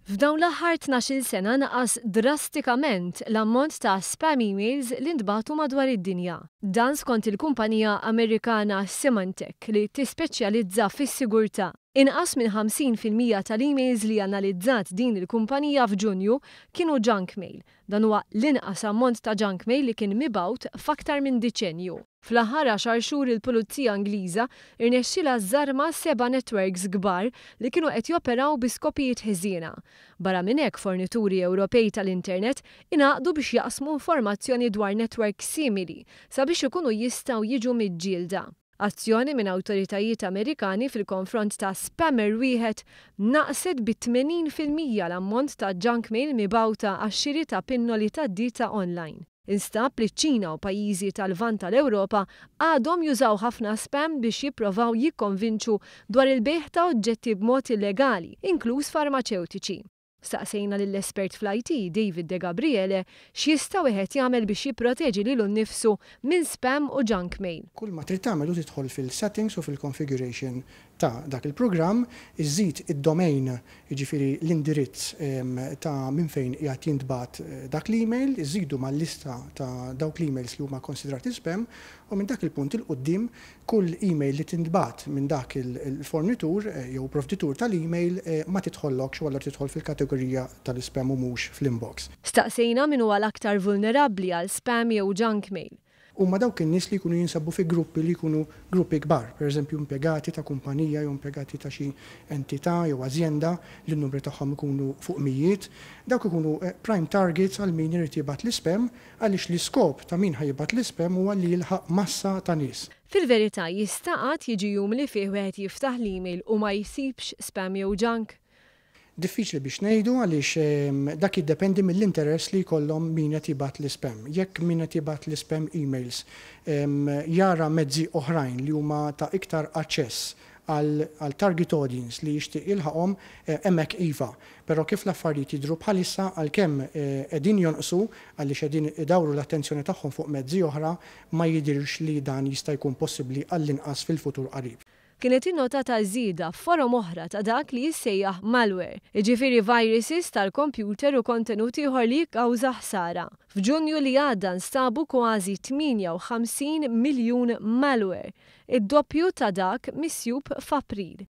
F'dawn l-aħħar 12-il sena naqas drastikament l-ammont ta' spam emails li ntbagħtu madwar id-dinja. Dan skont il-kumpanija Amerikana Symantec li tispeċjalizza fis-sigurtà. Inqas minn 50% tal-emails li analizzat din il-kumpanija f'Ġunju kienu junk mail. Dan huwa l-inqas ammont ta' junk mail li kien mibgħut f'aktar minn diċenju. Fl-aħħar 10 xhur, il-Pulizija Ingliża irnexxilha żarma seba' networks kbar li kienu qed joperaw bi skopijiet ħżiena. Barra minn hekk, fornituri Ewropej tal-internet ingħaqdu biex jaqsmu informazzjoni dwar networks simili sabiex ikunu jistgħu jiġu miġġielda. Azzjoni minn awtoritajiet Amerikani fil-konfront ta' spammer wieħed naqset bi 80% l-ammont ta' junk mail mibgħuta għax-xiri ta' pinnoli ta' dieta online. Instab li ċ-Ċina u pajjiżi tal-Lvant tal-Ewropa għadhom jużaw ħafna spam biex jipprovaw jikkonvinċu dwar il-bejgħ ta' oġġetti b'mod illegali, inkluż farmaċewtiċi. Staqsejna lill-espert fl-IT David De Gabriele x'jista' wieħed jagħmel biex jipproteġi lilu nnifsu minn spam u junk mail. Kull ma trid tagħmel hu tidħol fil-settings u fil-configuration ta' dak il-programm, iżid id-domain, jiġifieri l-indirizz ta' minn fejn qiegħed jintbagħat dak l-email, iżidu mal-lista ta' dawk l-emails li huma konsidrati spam, u minn dak il-punt 'il quddiem kull email li tintbagħat minn dak il-fornitur jew provditur tal-email ma tidħollokx u allura tidħol fil-kategorija tal-spam u mhux fl-inbox. Staqsejna min huwa l-aktar vulnerabbli għal spam jew junk mail. Huma dawk in-nies li jkunu jinsabu fi gruppi li jkunu gruppi kbar, pereżempju impjegati ta' kumpanija jew impjegati ta' xi entità jew azjenda li n-numri tagħhom ikunu fuq mijiet. Dawk ikunu prime targets għal min irid jibgħat l-ispam, għaliex l-iskop ta' min ħa jibgħat l-ispam huwa li jilħaq massa ta' nies. Fil-verità, jista' qatt jiġi jum li fih wieħed jiftaħ l-email u ma jsibx spam jew junk? Diffiċli biex ngħidu, għaliex dak jiddependi mill-interess li jkollhom min qed jibgħat l-ispam. Jekk min qed jibgħat l-ispam emails jara mezzi oħrajn li huma ta' iktar aċċess għal target audience li jixtieq jilħaqhom, hemmhekk iva. Però kif l-affarijiet jidhru bħalissa, għalkemm qegħdin jonqsu għaliex qegħdin idawru l-attenzjoni tagħhom fuq mezzi oħra, ma jidhirx li dan jista' jkun possibbli, għall-inqas fil-futur qarib. Kienet innotata żieda f'forom oħra ta' dak li jissejjaħ malware, jiġifieri viruses tal-kompjuter u kontenut ieħor li jikkawża ħsara. F'Ġunju li għadda nstabu kważi 58 miljun malware, id-doppju ta' dak misjub f'April.